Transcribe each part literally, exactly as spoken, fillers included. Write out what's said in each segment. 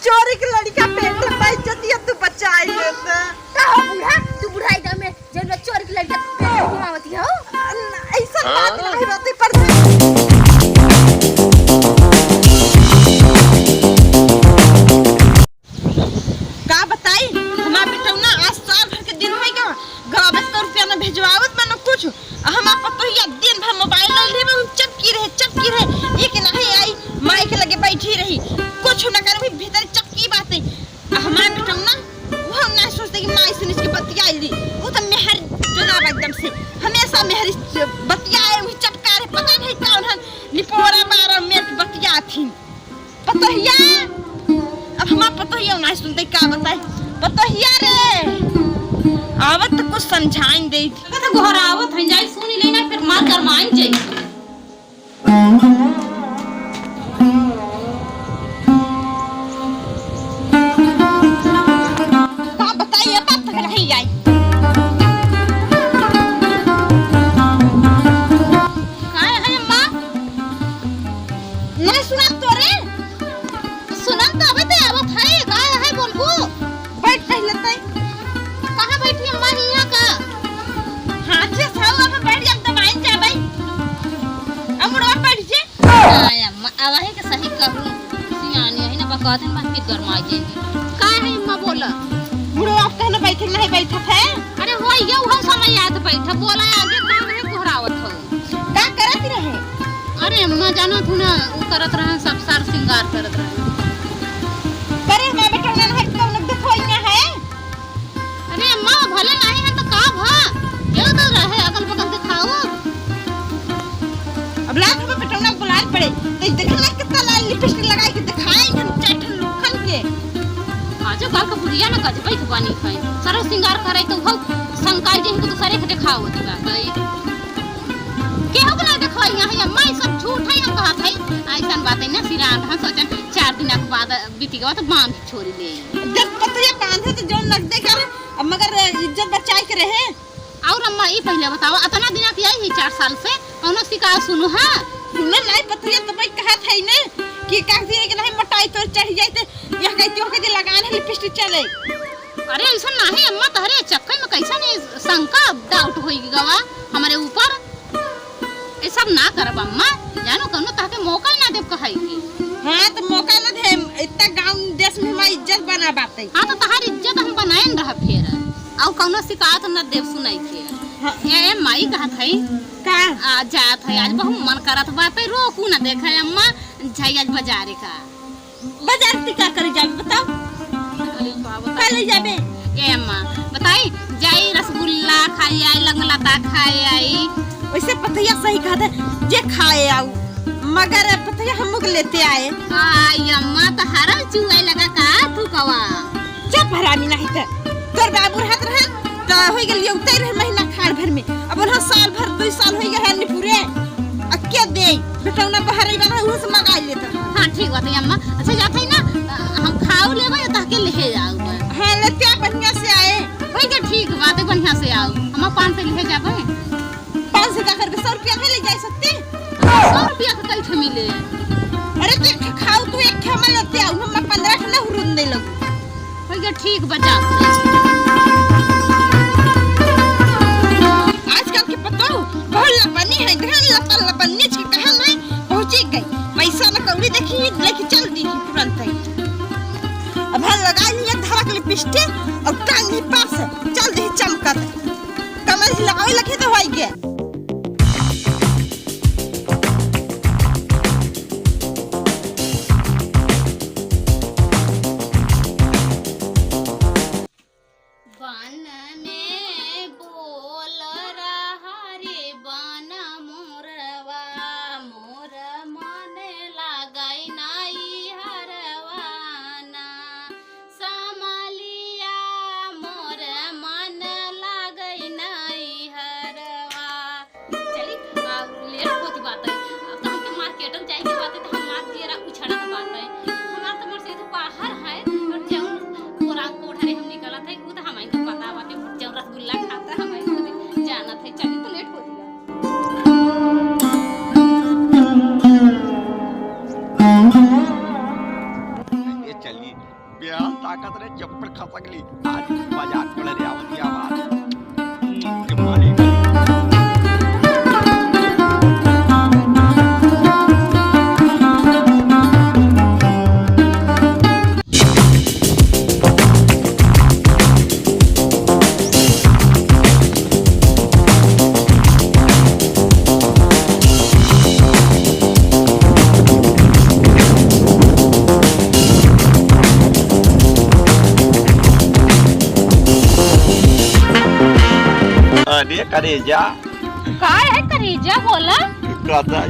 चोरी के लड़का पेट में इज्जतिया तू बचाई लेता। का हो बूढ़ा, तू बुढ़ाई दम में जौन बा चोरी के लड़का पेट में घुमावती हो? न, ऐसा बात नहीं होती, पर का बताई, हमार बेटौना आज साल भर के दिन होइ गवा, गावत का रुपया न भेजवावत बा न कुछ। आ हमार पतोहिया दिन भर मोबाइल ले लेबे, चपकी रहे, चपकी रहे, एक नाहीं आई, माई के लगे बैठी रही, कुछ न करे, भीतर चपकी बाटे। आ हमार बेटौना, वो ना सोचते कि माई से निच के बतियाई ली, वो तो मेहर जनाब एकदम से, हमेशा मेहर बतियाए, वही चपका रहे, पता नहीं कौन हन, निपोरा बारह मिनट बतिया थी। पतोहिया, अब हमार पतोहिया नहीं सुनते, का बताई? पतोहिया रे, आवत तो कुछ समझाइन दे। कहत घर आवत है, जाई सुनी लेना, फिर मार गरमाइन जाई। का बताई, ये बात तो नहीं आई। काय है अम्मा? नहीं सुना तोरे? सुनन तो अबे ते आवत है, का है बोलबू? बैठ पहले तै। कहाँ बैठी अम्मा, हियाँ का? हाँ, जे साहु अब बैठ जा, दवाई जा भाई। अब मुड़वा बैठ जे। हाँ अम्मा, अब है के सही कहू। सियानी है ना, बकवास में बात की गरमाई जाएगी। का है अम्मा बोला? मुड़वा अब कहना बैठे नहीं बैठत है। अरे हो, ये हम समय याद बैठा, बोला आगे का नहीं कोहरावत हो। का करत रहे? अरे अम्मा, जानत हूँ ना, वो करत रहे, सब सार श्रृंगार करत रहे। करे, हमार बेटौना नहीं कौनो देखवइया है? अरे अम्मा, भले नहीं है तो का भा? ये तो रहे, अगल बगल दिखाओ। अब लाग हमार बेटौना बुलाए पड़े, तो देखे ना कितना लाल लिपस्टिक लगाई के दिखाए, हम चार ठन लोखन के। आजो काल के बुढ़िया ना गजबई के बनी है, सारा श्रृंगार करे तो हो, शंकाई जी को तो सारे के दिखाओ होती बात है। केहू के ना देखवाई यहाँ है, माई सब झूठ है, हम कहत है। ऐसन बात है ना, सिरान हम सोचन चार दिन के बाद बीती गवा तो बांध छोड़ी ले। जब पतोहिया बांधे तो जौन लगते कर, अब मगर इज्जत बचाए के रहे। और अम्मा, ई पहले बताओ, अतना दिन आप यही है, चार साल से, कौनो शिकायत सुनू है? सुने नहीं पतोहिया, तो मैं कहत है ने कि कहती है कि नहीं मोटाई तोर चढ़ जाए, तो यह कहती हो कि लगान है लिपस्टिक चले। अरे ऐसा नहीं अम्मा, तहरे चक्कर में कैसा नहीं शंका, डाउट होई गवा हमरे ऊपर। ये सब ना करब अम्मा, जानो कौनो तहके मौका ही ना देब कहै के। हाँ, तो मौका ना दे, इतना गाँव देश में हमारी इज्जत बना बाटे। हाँ, तो तहार इज्जत हम बनाए न रह फेर, और कौनो शिकायत न देब सुनाई के। हाँ। ए, ए, माई कहत है। का? आ, जात है, आज बहुत मन करत बाटे, रोकू ना देखे अम्मा, जाई आज बाजारे का। बाजार ती का करे जाबे बताओ? अरे बाबा। का ले जाबे? ए अम्मा, बताई, जाई रसगुल्ला खाए आई, लंगलता खाए आई। वैसे पतोहिया सही कहत है, जे खाए आऊ, मगर पतोहिया हमू के लेते आए। आई अम्मा, तो हरल चुआए लगा का तू कवा? चुप हरामी नहीं त। तोर बाबू रहत रहन, त होई गेल ये उतै रहे महीना खाड़ भर में। अब उन्हा साल भर, दुई साल होई गए हैं निपुरे। अब के दे? बेटौना बहरई वाला, उहो से मंगाई लेत रहा। हाँ, ठीक बात है अम्मा। अच्छा, जात है ना, हम खाऊ लेबे, तहके लेहे जाऊ बस। हाँ, लेते आ, बढ़िया से आए। होई गए, ठीक बात है, बढ़िया से आऊ। अम्मा, पाँच सौ लेहे जाबे। पाँच सौ का करबे, सौ रुपया नहीं ले जाए सकते? सौ रुपया का कई ठे मिले? अरे, तो एक ठे खाऊ, तू एक ठे हमारे लेते आऊ, हम पन्द्रह ठे ना हुरुन दे लगू। भैया, ठीक बा, जा। आजकल के पतोह बहुत लपनी है, धन लपन लपन नीच के कहल नहीं पहुँची गई। पैसा न कौड़ी देखी, लेके चल दी तुरंत ही। अब हम लगा लिए धड़क लिपस्टिक और टांग ली पर्स, चल दी चमकत। कमर हिलावे लगे तो होई गे। बन में बोल रहा रे बन मोरवा, मोर मन लागै नाई हरवा ना। समलिया मोर मन लागै नाई हरवा। चली, बेहन ताकत रहे, चप्पल खसक ली। आज बाजार पड़े रे, आवत या बात। हम्म, के मालिक। अरे करेजा। का है करेजा, बोला? कहता है,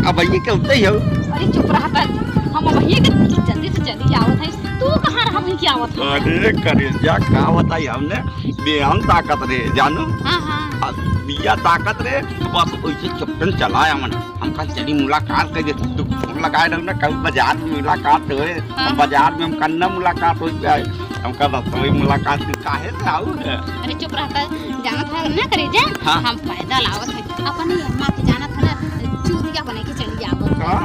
अब ये क्या होता ही हो? अरे चुप रहा कर, हम अब ये के जल्दी से जल्दी आवत है। तू कहाँ रहा वहीं के आवत है? अरे करेजा, का बताई हमने, बेहन ताकत रे, जानू? हाँ, हाँ। अब बिया ताकत रे, बस वैसे चुपन चला आवन। हमका चली मुलाकात कर दे, तू फोन लगाए रहू ना, कल बाजार में मुलाकात होए, हाँ। हम बाजार में हमका न मुलाकात हो जाए, हमका रसोई मुलाकात तू काहे से आऊ है? अरे चुप रहा कर, जानत है ना करेजा, हाँ। हम पैदल आवत है, अपनी अम्मा के जानत है ना, चूतिया बने के चली आवत है। हाँ।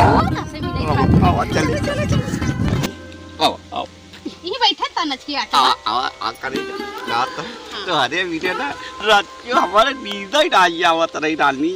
वो कैसे मिले आवा, खातिर? आवा, चल। चलो, चलो, चलो। आओ, आओ। यहीं बैठे त नचकी आटा। आ, आ, आ, करे, का तो, हाँ। तोहरे बिना ना, रात के हमारे नींद ही ना आवत रही रानी।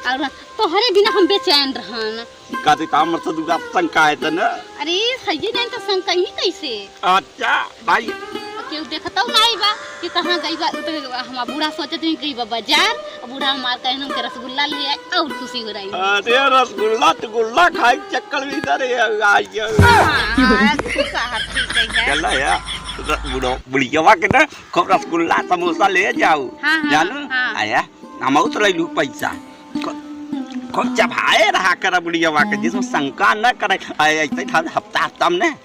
और तोहरे बिना हम बेचैन रहन। का तो काम मत दुआ शंका है त ना। अरे, सही नहीं तो शंका ही कैसे? अच्छा, भाई। तो केहू देखतौ नहीं बा कि कहाँ गई बा, तो हम बूढ़ा सोचत ही गई बा बाजार। बूढ़ा हमार कहे हमके रसगुल्ला ले आए और खुशी हो रही। अरे रसगुल्ला तो गुल्ला खाए के चक्कर में इधर है, आ गया। हाँ, तू कहा ठीक है। चला यार, र-, बुढ़ो-, बुढ़ियवा के ना खूब रसगुल्ला समोसा ले जाऊ। हाँ, हाँ, जानू? हाँ। आया, हम उस ले लू पैसा। खूब, खूब चबाए रहा कर बुढ़ियवा के, जिसमें शंका न करे। आए, ऐसे ही हफ्ता हफ्ता में ना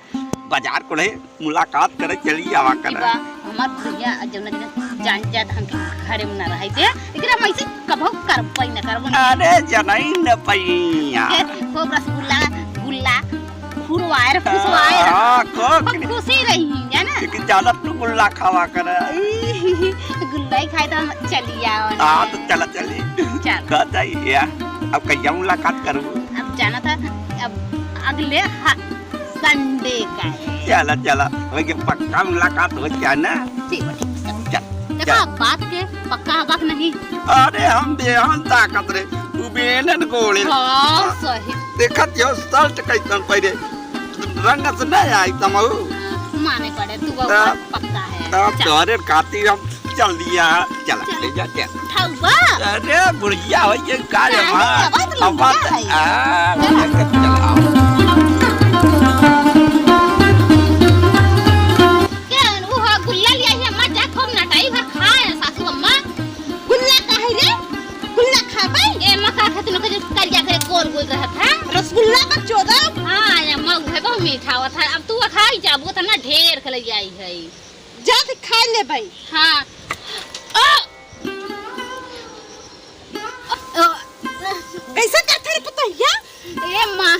बाजार को ले मुलाकात करे चली आवा करे। बा, हमार भैया जौन दिन जान जात हमके घरे में ना रहे दे, एकरा हम ऐसे कभो करबै ना करबो ना। अरे जनई न पैया। के खूब रसगुल्ला, गुल्ला, खुरवाए, खुशवाए। हाँ, खूब। खूब खुशी रही, जाना? लेकिन ज्यादा तू गुल्ला खावा करे। गुल्ला ही खाए तो हम चली आओ ना। हाँ, तो चला चली। चल। कह जाइए, अब कहिया मुलाकात करूँ? अब जाना था, अब अगले ह-, संडे का है। चला, चला, वही के पक्का मुलाकात हो जाए ना। ठीक बा, ठीक बा, चल। चल, देखा, चल। बात के पक्का हवा के नहीं? अरे, हम बेहन ताकत रे, उ बेहनन गोड़े। हाँ, सही। देखत यो शर्ट कैसन पहिरे, रंग से नहीं आई तमहू। माने पड़े, तू अब तब, पक्का है। तब चल। तोहरे खातिर हम चल दिया, चला, चल। ले जा, चल। उठाऊ बा? अरे, बुढ़िया हो ये का रे नहीं, माँ? अब तो अब लंबा बात, है। आ, चला। ले के चला। के, उ हा गुल्ला लिया है, अम्मा, जा खूब नटाई भर खाए, सासू अम्मा। गुल्ला का है रे? गुल्ला खाबै? ए, अम्मा, का खातिर लोग के जो करिया करे गोल गोल रहत है? रसगुल्ला का चोदब। हाँ, अम्मा, उहे बहुत मीठा होत है। अब तू खाई जाबू, त ना ढेर के ले आई है। जा त खाइ लेबै। हाँ। ओ! ओ! कैसे करत है रे पतोहिया? ए माँ,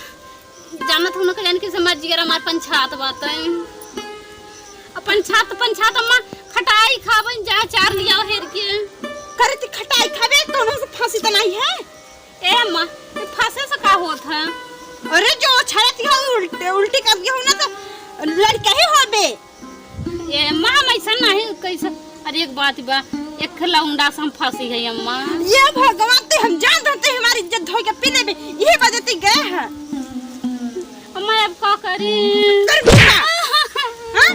जानत हूँ ना, कल्याण के समझ जिगर हमार पंचायत बात है। अब पंचायत, पंचायत अम्मा खटाई खाबन जा चार लिया हेर के। करे ती खटाई खाबे, कौनो से फांसी त नहीं है? ए अम्मा, ये फांसे से का होत है? अरे जो छड़त है उल्टे, उल्टी कर दिया हो ना तो लड़का ही होबे। ए, माँ, हम ऐसा नहीं, कैसे? अरे, एक बात बा, एक लौंडा से हम फंसी है, अम्मा। ये भगवान, ते हम जान रहते, हमारी इज्जत धोई के पी लेबे, यही वजह ते गए हैं। अम्मा, अब का करी? कर भी ना। हाँ?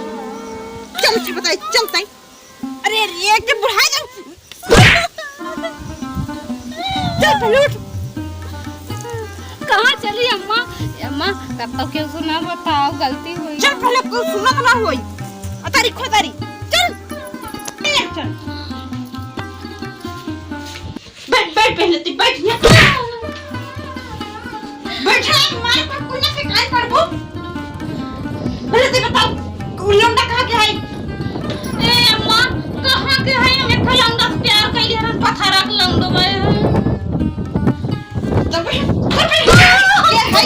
चल, अच्छा बताई, चलते हैं। अरे, रे, के बुढ़ाई जाओ। चल पहले उठ। कहाँ चली अम्मा? ए अम्मा, कब तक केहू सुना बताओ, गलती हुई। चल पहले केहू सुनत ना होई। अतारी खोतारी। चल। ए, चल। बैठ, बैठ पहले तू, बैठ यहाँ। बैठ, मारे पर कुल्ला से काहे पड़बो? पहले तो बताओ, उ लौंडा कहाँ के है? ए अम्मा, कहाँ के है? हम एक लौंडा से प्यार कैले रहन, पथरा के लौंडो बा। तब, तब, ये है।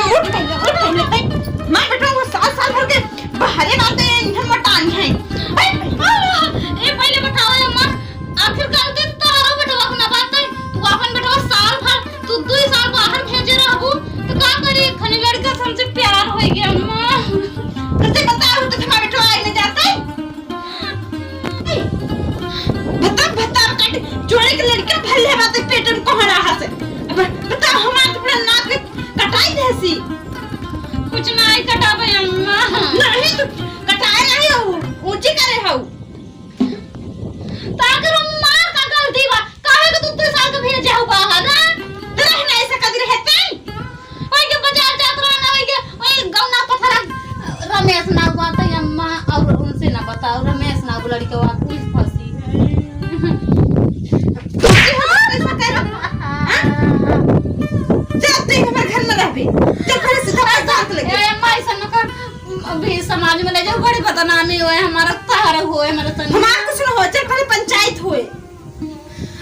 उठ पहले, उठ पहले, तब। मार बेटा, वो साल, साल भर के बाहरे रहते हैं, इन्हें मटान है। ए, ए, पहले बताओ अम्मा, आखिर का दिन तोहरो बेटवा के ना बात है। तू अपन बेटवा साल भर, तू दुई साल बाहर भेजे रहबू, तो का चल, पहले सीधा पंचायत लेके। ए, अम्मा, ऐसा न कर, अभी समाज में ले जाओ, बड़ी बदनामी होए, हमारा तहर होए, हमारा तन। हमार कुछ न होए, चल, पहले पंचायत होए।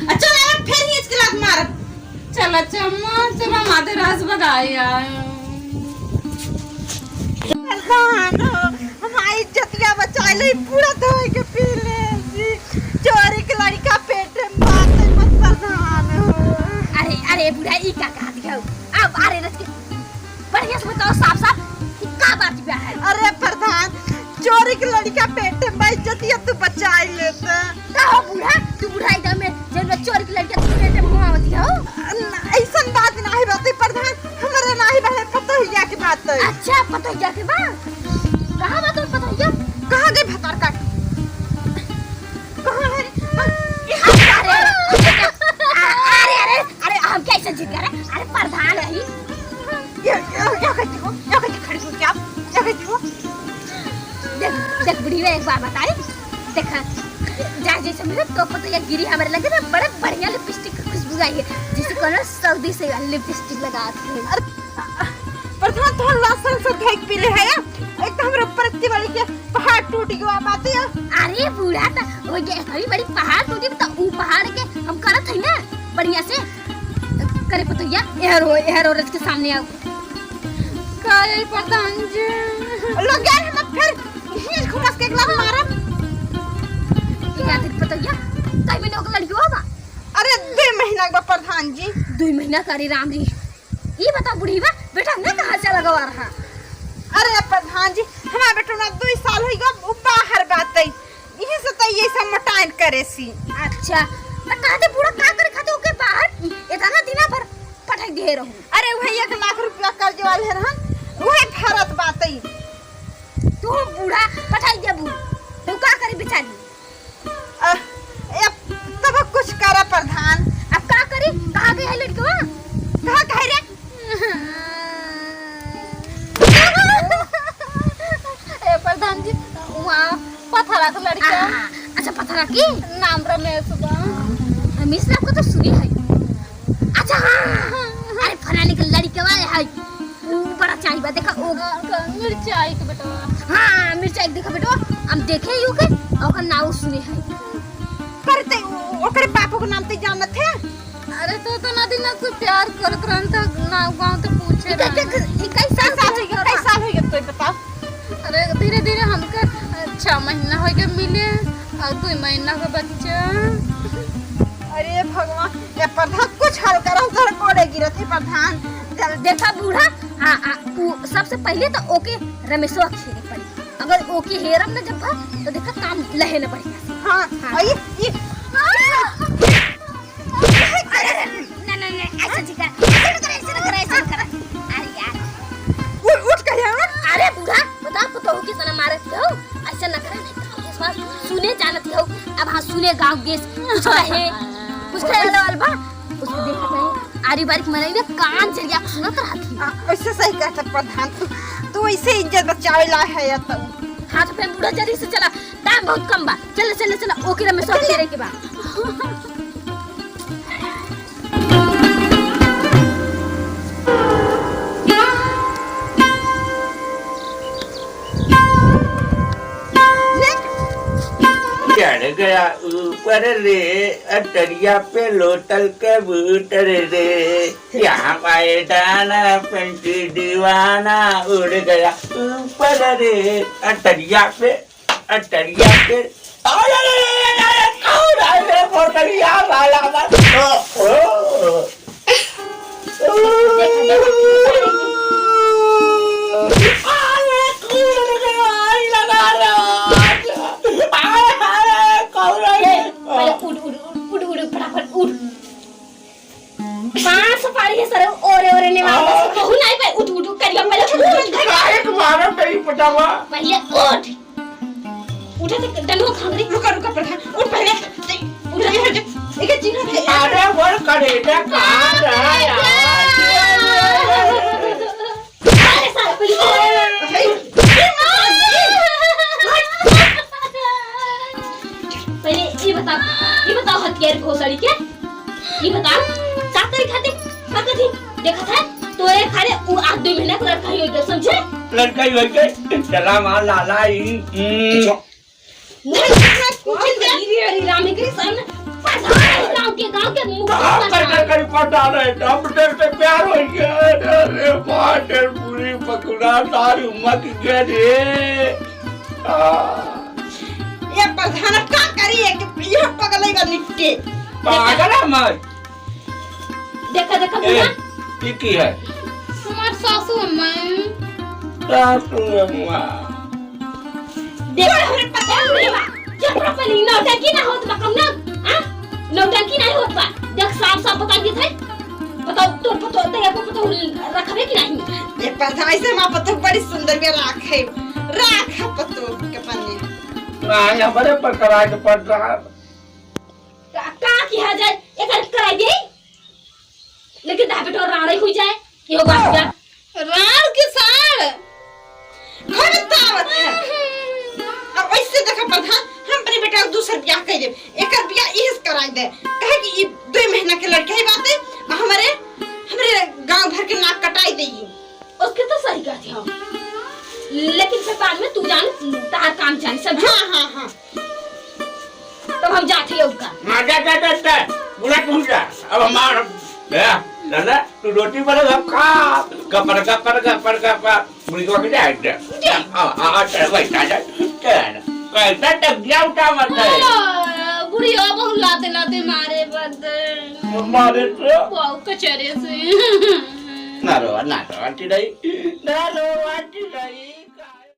अच्छा, चल, फिर ही इसके लात मारब। चल, अच्छा, अम्मा, चल, हम आधे रास बगाए आए। प्रधान हो, हमारी इज्जतिया बचाए ले, पूरा धोए के पी ले जी। चोरी के लड़का पेटे में बात है, मत प्रधान हो। अरे, अरे, बूढ़ा, ई का कहत हऊ? अब, अरे, रच के बढ़िया से बताओ साफ साफ कि का बात बा है? अरे प्रधान, चोरी के लड़का पेटे में बा, इज्जतिया तू बचाई लेता। का हो बूढ़ा, तू बूढ़ा एकदम में जब चोरी के लड़का तू पेटे में मुहावती हो? न, ऐसन बात नाही बात है प्रधान, हमरा नाही बात है, पतोहिया के बात है। अच्छा, पतोहिया के बात? कहाँ बात है पतोहिया? कहाँ गई भतार काट? कहाँ है रे? अरे, अरे, अरे, अरे, हम कैसे जिद करे? अरे, प्रधान रही। ये, ये, ये कैसे हो? ये कैसे खड़ी हो क्या? ये कैसे हो? देख, देख, बुढ़िया, एक बात बताई। देखा, जा जैसे मिलो, तो पतोहिया गिरी हमारे लगे ना, बड़े बढ़िया लिपस्टिक की खुशबू आई है, जैसे कोनो सऊदी से लिपस्टिक लगा है। अरे, प्रधान, तोहर लासन से धोइक पीले है या? एक तो हमरे ऊपर इतनी बड़ी के पहाड़ टूट गयो, आप आते हो? अरे बूढ़ा, त वो ये इतनी बड़ी पहाड़ टूटी, त ऊ पहाड़ के हम करत है ना बढ़िया से। करे पतोहिया, एहर हो, एहर हो, रच के सामने आओ। का यही प्रधान जी? लोग यार, हम फिर हिल घुमस के एक लात मारब। ये याद है पतोहिया, कई महीने ओकर लड़की होबा? अरे, दो महीना के बा प्रधान जी। दो महीना का? अरे राम जी, ई बताओ बुढ़ीवा, बेटा ना कहाँ चला गवा रहा? अरे प्रधान जी, हमार बेटा ना दुई साल होई गवा, उ बाहर बाटे। इही से तो ये सब मोटाइन करे सी। अच्छा, त कहते बूढ़ा का करे खाते ओके बाहर? इतना दिना भर पठाई दे रहू। अरे वही एक लाख रुपया कर्ज वाले रहन, वही भरत बाटे। तू बूढ़ा पठाई देबू, तू का करी बेचारी? अ, ए, तब कुछ करा प्रधान। अब का करी? कहाँ गई है लड़कवा? कहाँ कहे रे? ए प्रधान जी, वहाँ पथरा के लड़का। आ, अच्छा, पथरा की? नाम रमेश बा। रमेश नाम को तो सुनी है। अच्छा, हाँ, हाँ, हाँ। अरे, फलाने के लड़कवा है। ऊ बड़ा चाही बा, देखा, ओ। हाँ, का मिर्चाई के बेटवा। हाँ, मिर्चाई के देखा बेटवा, हम देखे ही ओके, ओकर नाव सुने है। पर ते, ओ-, ओकरे बापू के नाम ते जानत है? अरे, तो, तो ना दिन से प्यार करत रहन, तो नाव गाँव तो पूछे ई का, रहन। ई कई साल कई साल हो गया, कई साल हो गया, तो बताओ। अरे, धीरे धीरे हमके, अ, छह महीना हो गया मिले, और दो महीना का बच्चा। अरे भगवान, ए प्रधान, कुछ हल करो, तोहर गोड़े गिरत है प्रधान। जल्दी। देखा बूढ़ा, आ, आ, उ सबसे पहले तो ओके रमेशवा के हेरे पड़ी। अगर ओके हेरम न जब, तो देखा काम लहे न बढ़िया से। हाँ, हाँ। और ये, ये, अरे, अरे, ना, ना, ना, ऐसे ठीक है। ऐसे न करे, ऐसे न करे, ऐसे न करे। अरे यार। उठ, उठ कहे, उठ। अरे बूढ़ा, बता, पतोहू के तना मारत हो? ऐसे न करे, नहीं तो विश्वास सुने जानत हो। अब हाँ, सुने गाँव गेस। कुछ कहे, कुछ कहे वाला वाला बा? उसको देखत नहीं। आरी बारी के मनई में कान चढ़िया सुनत रहती। आ, ऐसे सही कहत प्रधान, तू, तू ऐसे इज्जत बचावे ला है या तो। हाँ, तो फिर बूढ़ा जल्दी से चला, टाइम बहुत कम बा। चल, चल, चल, ओके रमेश, चल। ओके रे के बा। चढ़ गया ऊपर रे, अटरिया पे लोटल कबूतर रे। यहाँ पाए डाना पंछी दीवाना उड़ गया ऊपर रे, अटरिया पे, अटरिया पे। अरे, अरे, अरे, अरे, अरे, कौन है रे मोटरिया वाला बा? ओ, ओ। देखा, देखा, अरे, कौन है रे? आई लगा रहा। अरे, अरे, कौन है? ए, पहले उठ, उठ, उठ, उठ, उठ, फटाफट उठ। पाँच सुपारी है सर, ओरे ओरे ने मार आ। बस कहू नहीं पाए, उठ, उठ, उठ, करिया, पहले उठ, उठ, उठ, उठ। काहे के मारत है ई पटावा? पहले उठ। उठा तो डंडो खांगरी। रुका, रुका, प्रधान, उठ पहले। उठा। ये जो, एक चीज है। अरे, बोल, करेजा, कहाँ जा रहा है? अरे, साला, पहले पहले ई बताओ, ई बताओ, हथियार घोसड़ी के, ई बताओ, का करी खातिर, का करी? देखत है, तोरे खाले उ आग दुइ महीना के लड़का ही होइ गए, समझे? लड़का ही होइ गए, चला माँ लाला ही। हम्म। नहीं, नहीं, कुछ नहीं। अरे, अरे, राम, एकरे सामने पधार है गाँव के, गाँव के मुखिया का कर, कर, पधार। कर पधार है, हम तेरे से प्यार होइ गया। अरे, मार तेरे पूरी पकड़ा, दारू मत दे रे। आ। ये प्रधान का करी, एक यह पगलई बा निपटे। पागल है मैं। देखा, देखा, ए, बुआ। ये की है? हमार सासू अम्मा। सासू अम्मा। देखा, हमरे पता नहीं बा। जब पर पहले नौटंकी ना होत बा कम ना, हाँ? नौटंकी नहीं होत बा। देख, साफ साफ बता देत है। बताओ, तोर पतोह, तैया को पतोह रखबे कि नहीं? ए, पता ऐसे हमार पतोह बड़ी सुंदर बिया, राख है। राख है पतोह के पन्ने। नहीं, हमरे पर कराए के पड़ रहा है। का, का किहा जाए? एकर कराई दे। लेकिन दा बेटो राड़े हुई जाए। इहो बात का। राड़ के साड़। घर में तावत है। अब ऐसे देखा प्रधान, हम अपने बेटा के दूसर बियाह कर देब। एकर बियाह इहे से कराई दे। कहे कि ई दो महीना के लड़के ही बात है, आ हमरे, हमरे गांव भर के नाक कटाई देई। उसके तो सही कहती हो, लेकिन फिर बाद में तू जान, तार काम जान, समझे? हाँ, हाँ, हाँ। तब हम जाते हैं उनका। हाँ, जा, जा, जा, जा। बुला तू जा। अब हमार, या, दादा, तू रोटी बना, हम खा। गपर, गपर, गपर, गपर। बुढ़िया के जाए दे। जा। आ, आ, आ, चल, बैठ, आ जा। चल। कैसा टकिया उठावत है? ओ, बुढ़िया बहुत लाते, लाते मारे बदे। मारे तो? बहुत कचरे से। ना रो, ना रो, आंटी नहीं। ना रो, आंटी नहीं।